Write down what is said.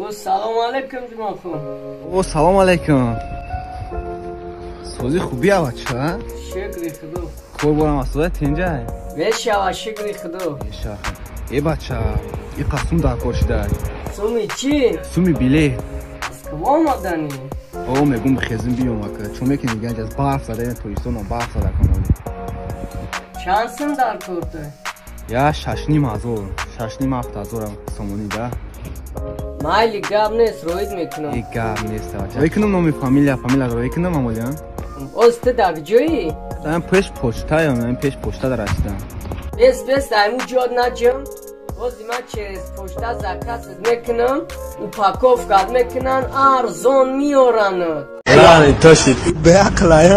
О, салом алейкум, Ҷумахон. О, салом алейкум. Сози хуби, авача? Шукри Худо. Кор борам асода тинҷай? Мешава, шукри Худо. Мешава. Э, бача, и қасум дар кор шидай. Суми чӣ? Суми билет. Аз куво омаданӣ? О, мегум бихезим биём ака. Чун мекини ганҷ аз барф зада, Тоҷикистонам барф зада камоли. Чанд сум дар корта? Я 6,5 ҳазор, 6,5, 7 ҳазорам сомонӣ да. Майли, гап нест, роид мекунам. Э, гап нест, бача. Роӣ кунам номи фамилия, фамилия роӣ кунам амолиан? Оз ту дар ҷоӣ? Ам пеш почтаям, ам пеш почта дар ҳастам. Бес, бес, айму ҷод наҷам. Ози ман через почта заказ мекунам, упаковка мекунан, арзон меоранад. Беақлая.